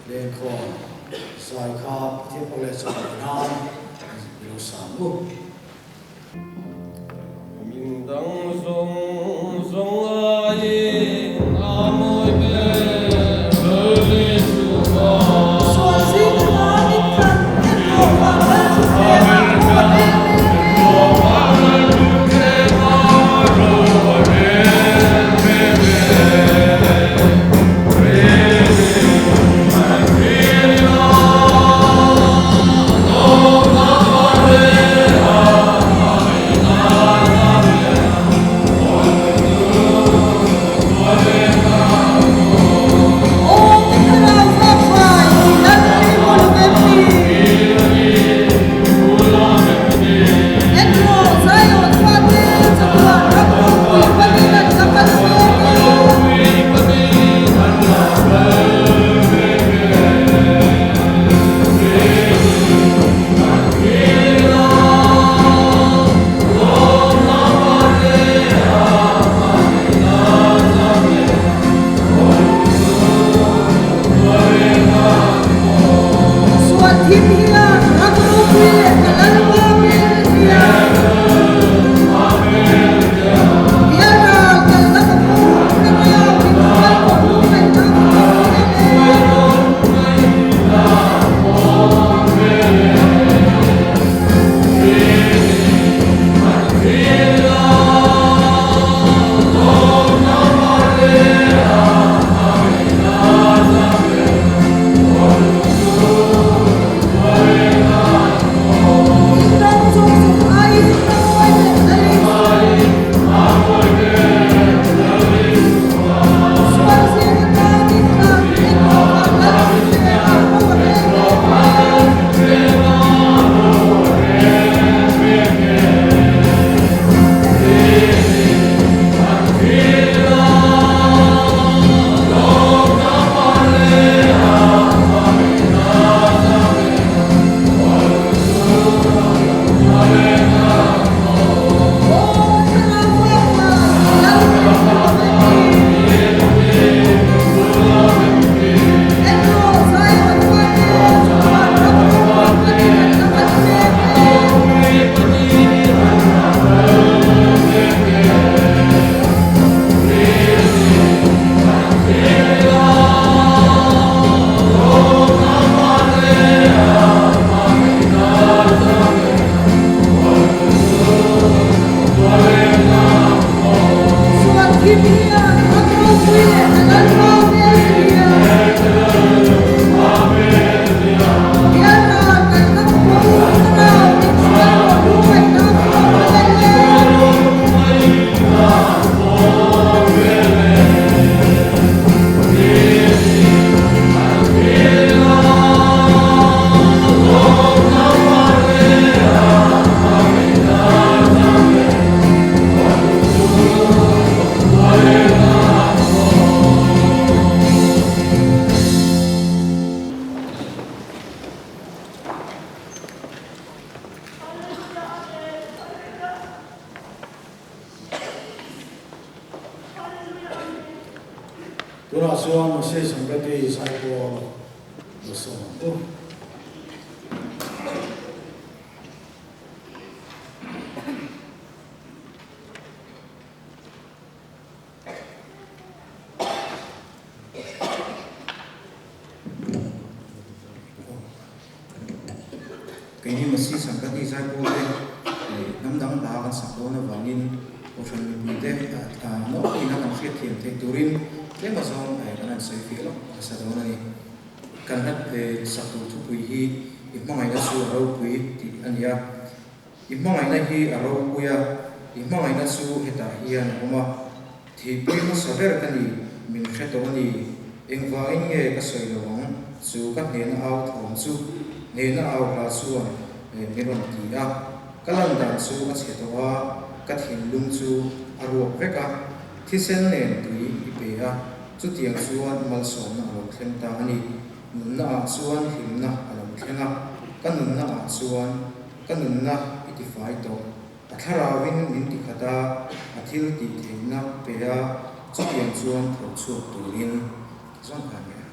lengkhawm zai kha Pathian pawh leh chaw nan i lo sang u. Min dang zawng zawng aiin a mawi ber Lallisuha. Sual zing khan i tlan en rawh vang Lalthuthlengah pawh a rel reng Aw ka thlarau vak vai Lalri maw lo vem ni? En rawh Zion fate chatuan ram ropui panin an la kal mek e. Sual thim hian ram ropui leh ka Lalpa hmel hian Bialral kalna ka hmu ka rau min hruai pawh lungngaihna ka hmu em em. Hming dang zawng zawng aiin ka mawi ber Lali. Sual zing atangin tlan en awkah Lalthuthlengah ro a rel mek e. Aw ka thlarau vak lai, Lalrin maw lo vek ni? En rawh, Zion fate chatuan ram ropui panin an la kal mek e. Sual thim hian ram ropui leh a Lalpa hmel hian Bialral kalna ka bo thlarau min hruai rawh lungngaihna ka awm a lel e. Tunah chuan Moses Zangati zaipawl la sawm ang u. Keini Masi Sangkati Zaipawl te hnam dang hla kan sak dawn avangin Kohhran mipuite nawk ina kan hriatthiam theih turin tlem azawng kan han sawi fiah lawk nasa dawn a ni. Kan hlat sak tur thupui hi i hmangaihna chu a ropui tih a ni a. I hmangaihna hi a ropui a, i hmangaihna chu hetah hian a awm a. Thihpui hmasa ber ka ni, min hre tawh a ni. Engvangin nge ka sawi lo ang chu ka hnehna au thawm chu hnehna au hla chuan min rawn ti a. Ka lan dan chu a chhe tawh a, ka thinlung chu a ruak vek a. Thisen nen tui i pe a, chutiang chuan malsawmna a lo thleng ta a ni. Nunna ah chuan hlimna a lo thleng a, ka nunna ah chuan ka nunna i tifai tawh. A thlarauin min tikhat a, a thil tih theihna pe a, Chutiang chuan tho chhuak turin zawng kha a ni a.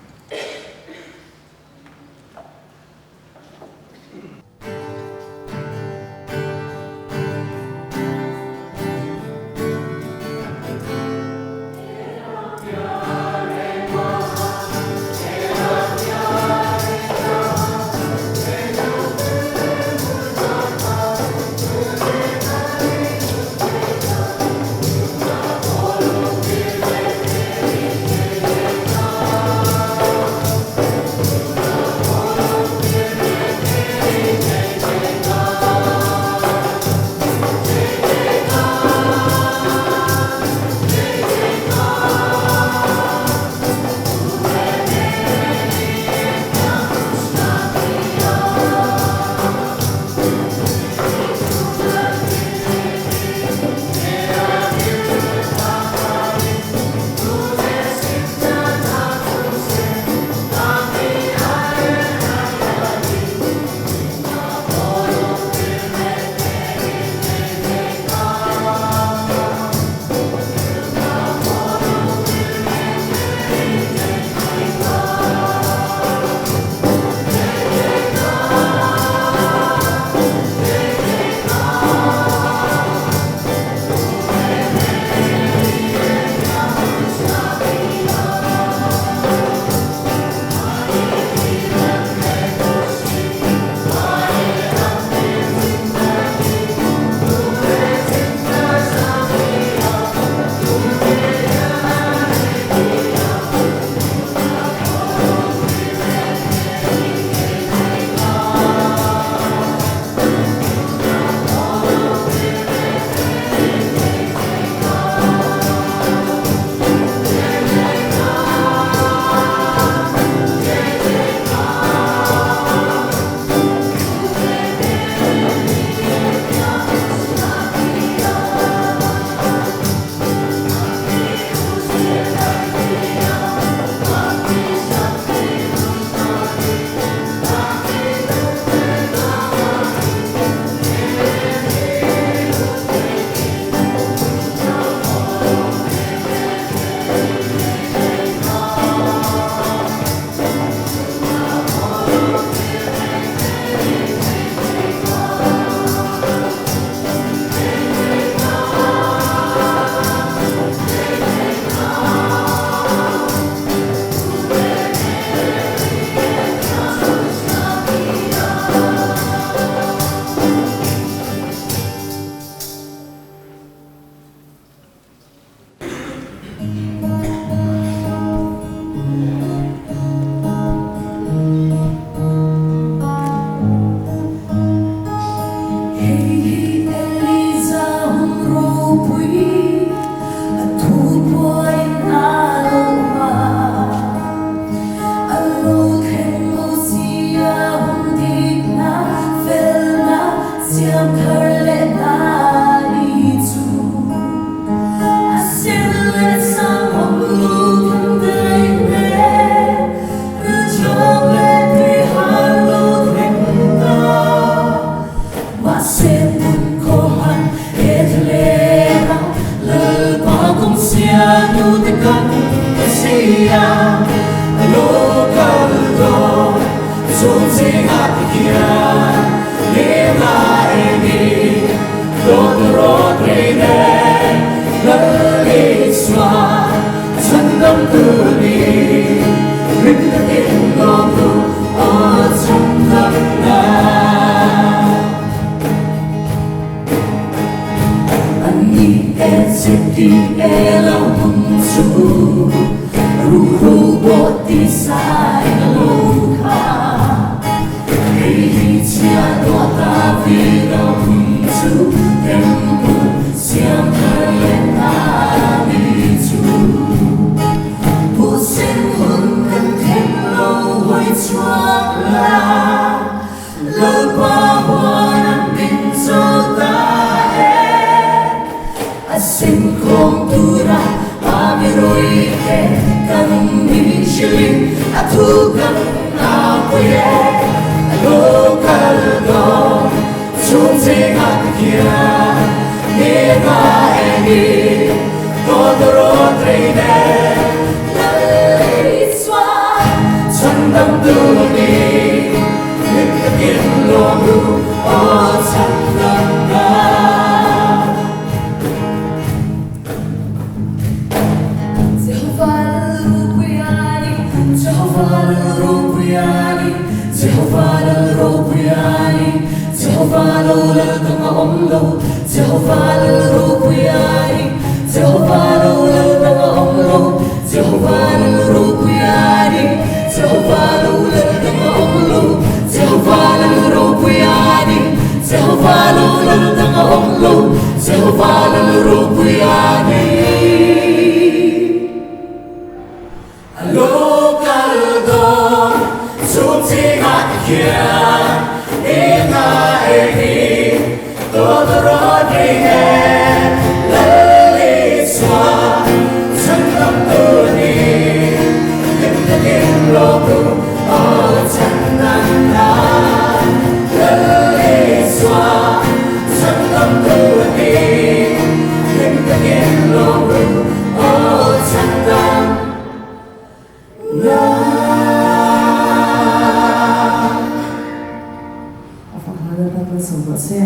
tu ni hlim takin lawm ru aw chhandam na. Jehovah Lalropuiani, Jehovah Lalropuiani, Jehovah Lalropuiani, Jehovah lo lal dang a awm lo, Jehovah Lalropuiani, Jehovah lo lal dang a awm lo, Jehovah Lalropuiani, Jehovah lo lal dang a awm lo, Jehovah Lalropuiani, Jehovah lo lal dang a awm lo, Jehovah Lalropuiani. A lo kal dawn chhum chingah te khian i ngai hi tawtawrawt ri e Lal Isua chhandam tu a ni hlim takin lawm ru aw chhandam na Lal Isua chhandam tu a ni hlim takin lawm ru aw chhandam na. A fak hla Lalpa malsawm rawh se.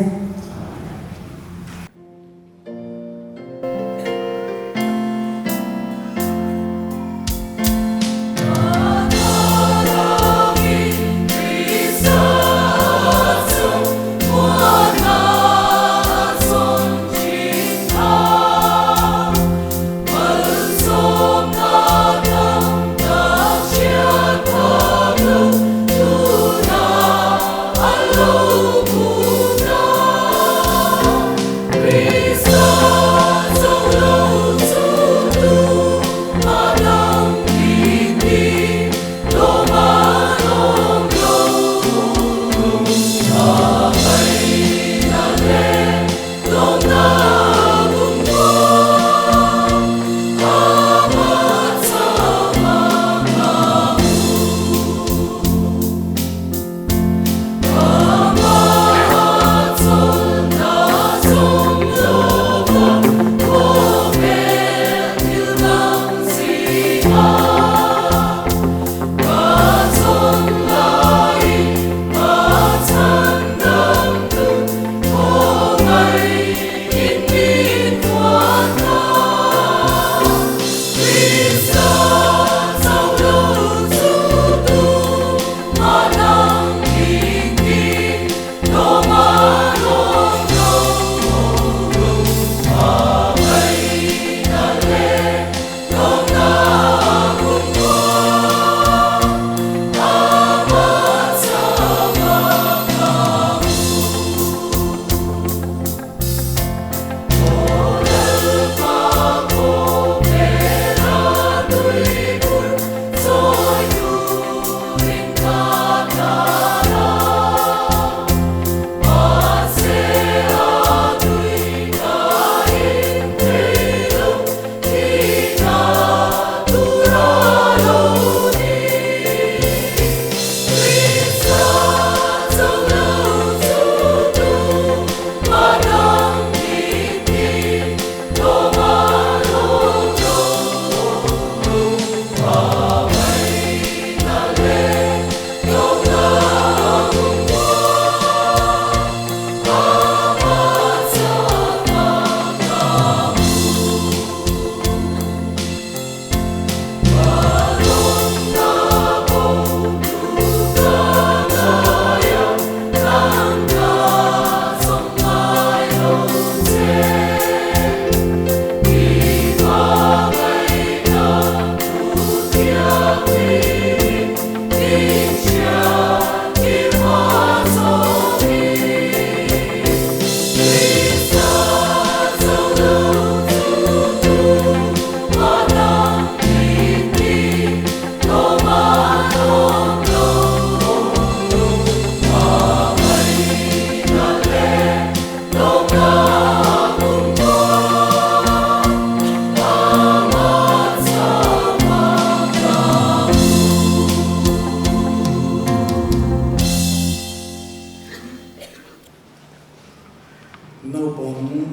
Naupang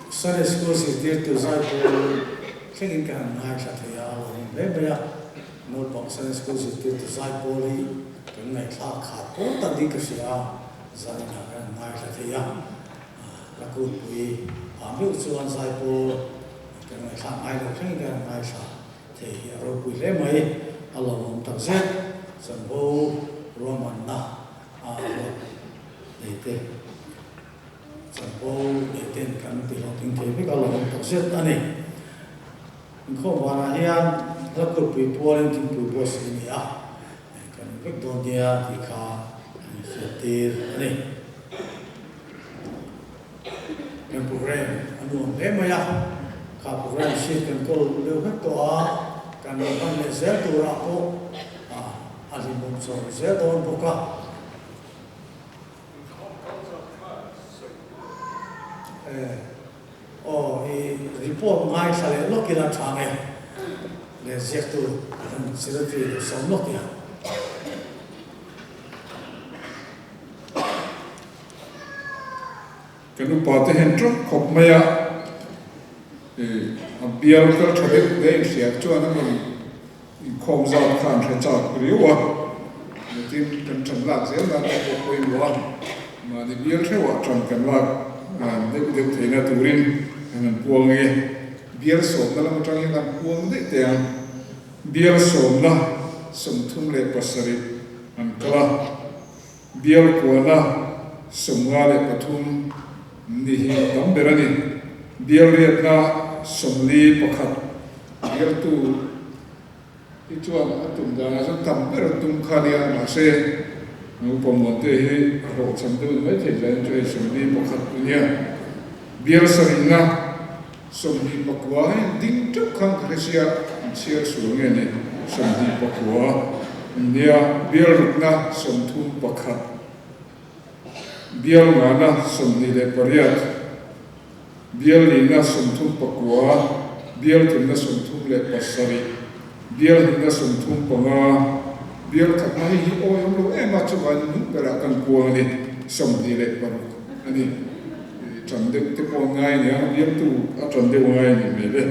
Sunday School zirtirtu zaipawl thlengin ka han ngaithla thei a, a lawm hle mai a. Naupang Sunday School zirtirtu zaipawl hi kan ngaihthlak khat pawl tak ding ka hria a, zaninah kan han ngaithla thei a, la kutpui ah meuh chuan zaipawl kan ngaihthlak ngai lo thlengin kan han ngaithla thei hi a ropui hle mai, a lawmawm takzet chanvo ruahmanna a ruat nei te. Chanvo leh ten kan ti hlawhtling thei vek a lawm takzet a ni. Inkhawm vanah hian hla kutpui pualin thingpui pawh si a ni a, kan in vek dawn nia tih kha an inhriat tir a ni. Kan program a nuam hle mai a, kha program sheet kan kawl deuh vek tawh a, kan lo hman leh zel turah pawh a hlimawm chho zel dawn bawk a. Aw i report ngaithla leh lawk ila tha nge leh ziaktu kan secretary lo sawm lawk ila. Kan upa te hian tawk khawp mai a, a bial kal tha deuh hle inhriat chuan a rawn Inkhawm zat kha an hre chak riau a, nitin kan ṭan lak zel nan te pawh pawimawh a, mahni bial theuhah ṭan kan lak deuh deuh theihna turin kan han puang e. Bial sawmna lam aṭang hian kan puang daih teh ang. Bial sawmna 37 an kal a, bial kuana 53 ni hi tam ber a ni. Bial riatna 41 Bialtu hi chuan a tum danah chuan tam ber a tum kha nia, mahse naupang muante hi a hlawhchham deuh ni maithei zain chu hei 41 a nia. Bial sarihna 29 hi an ding teuh khan ka hre sia, an chhiar sual nge ni, 29 an nia. Bial rukna 31, bial ngana 28. Bial lina 39, bial thumna 37, bial hnihna 35, bial khatna hei hi awi awm lo em a, chuvangin hnung berah kan kuang a ni, 26 a ni. Ṭan deuh te pawh an ngai a nia, bialtu a ṭan deuh a ngai a nih hmel e.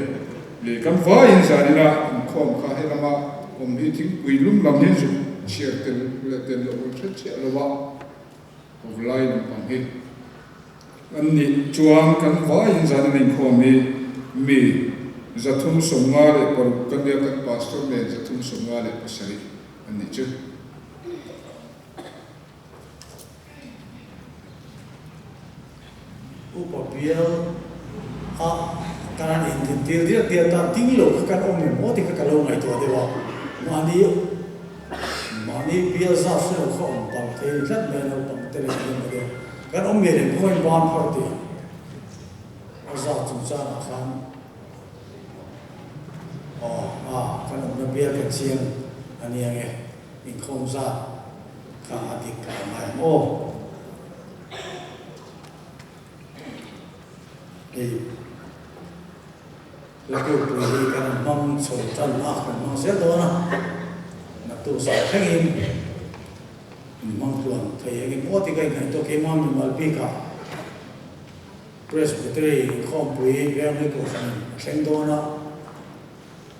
Leh kan vaiin zanina inkhawm kha he lama awm hi thingpui lum lam hian zuk chhiar tel leh tel loh rawn hre chiah lo a, awlai lampang hi. An nih chuan kan vaiin zan in inkhawm hi mi 356 kan nia, kan pastor nen 357 an nih chu. Upa bial a kan han indintir diak diak ta ding lo kha kan awm em aw tih kha ka lo ngaihtuah deuh a, mahni mahni bial zat hre lo kha awm pang thei ni tlat mai a naupang te leh eng emaw deuh. Kan awm ve reng pawhin ban phar tih a zat chungchangah khan aw a kan awmna bial kan chiang a nia nge inkhawm zat kha a dik ka awm ngai ang aw. Hei Lakupui hi kan hmang chho tan a, kan hmang zel dawn a, naktuk zan thlengin. In hmang tluan thei eng emaw tih ka innghaihtuah keimah mimal bikah Presbytery inkhawmpui Venghlui Kohhran a thleng dawn a,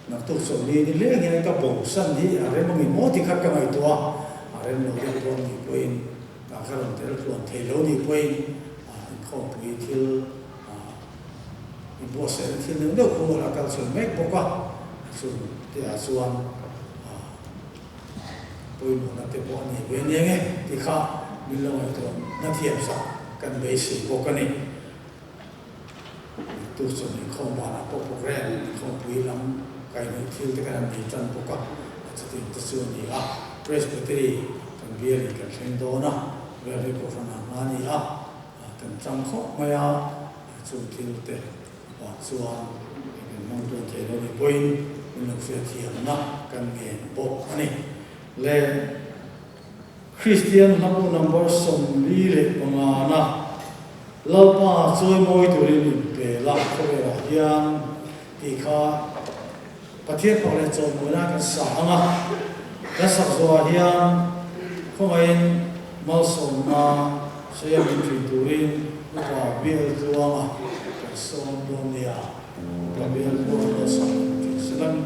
naktuk chawlhni ni leng hian ka bosan hi a rem ang emaw tih kha ka ngaihtuah a, a rem lo deuh dawn nih pawhin ka ka rawn tel tluan thei lo nih pawhin inkhawmpui thil inbuatsaihna thil deuh deuh khu a la kal chho mek bawk a, chung te ah chuan. Pawimawhna te pawh a nei ve nia nge tih kha min lo ngaihtuah na thiam sak kan beisei bawk a ni. Tuk chuan inkhawm banah pawh program inkhawmpui lam kaihhnawih thil te kan han nei tan bawk a, a chutiang te chu a ni a. Presbytery kan bialin kan thleng dawn a, Railway Kohhran ah hma a ni a, kan chang khawp mai a, chung thil te Vang chuan kan hmang tawn thei lo nih pawhin min lo hriatthiamna kan ngen bawk a ni. Le Kristian hlabu number 45 na Lalpa chawimawi turin inpe la khawvelah hian tih kha Pathian fak leh chawimawina kan sa ang a, kan sak zawhah hian khawngaihin malsawmna sawi a min thin turin Upa Bial Tluanga kan sawm dawn nia. Upa Bial Tluanga malsawmna min thin se lang.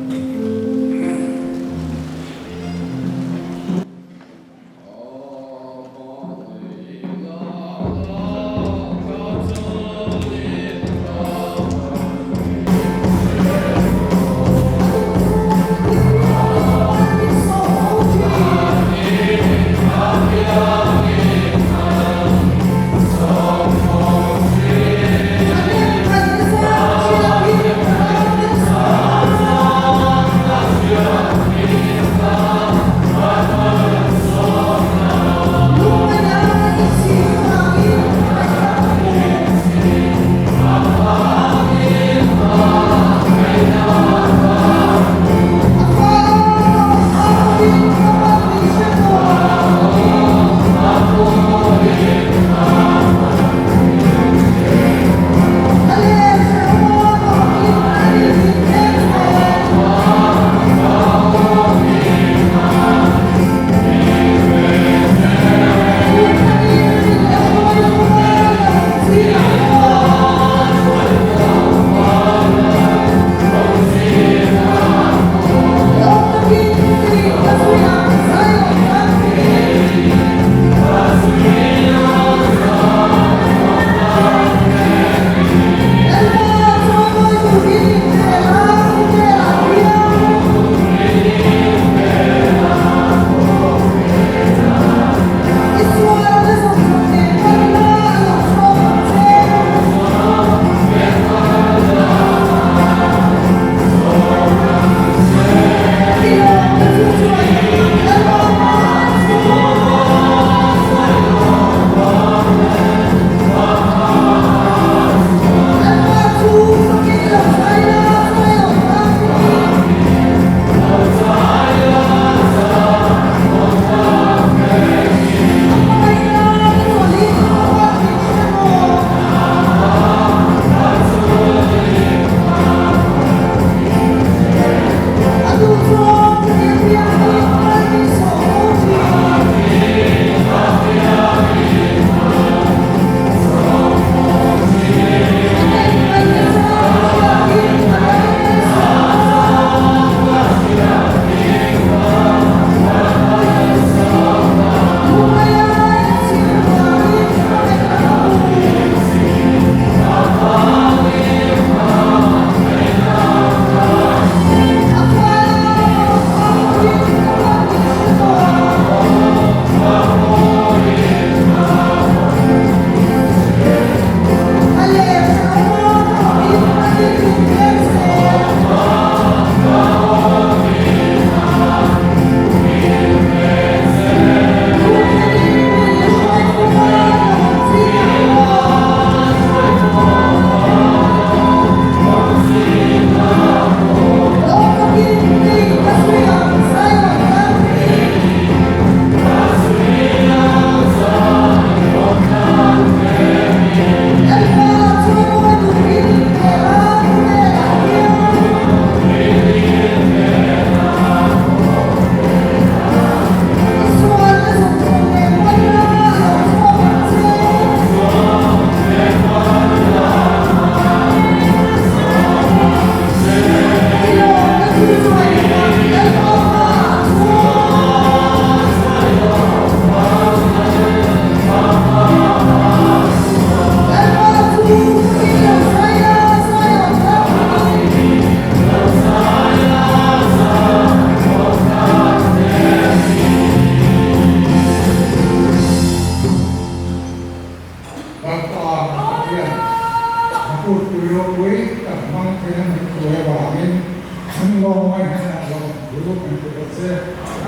In lawm mai hnenah lawm thu kan ti ta che.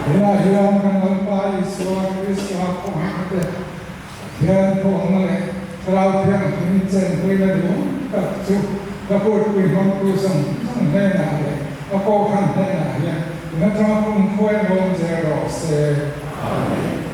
Tunah hian kan Lalpa Isua Krista khawngaihna te, Pathian thuamna leh Thlarau Thianghlim chenpuina duhawm tak chu ka kutpui hmangtu zawng zawng hnenah leh ka kohhran hnenah hian tun atanga kum khuai lawm zel rawh se. Amen.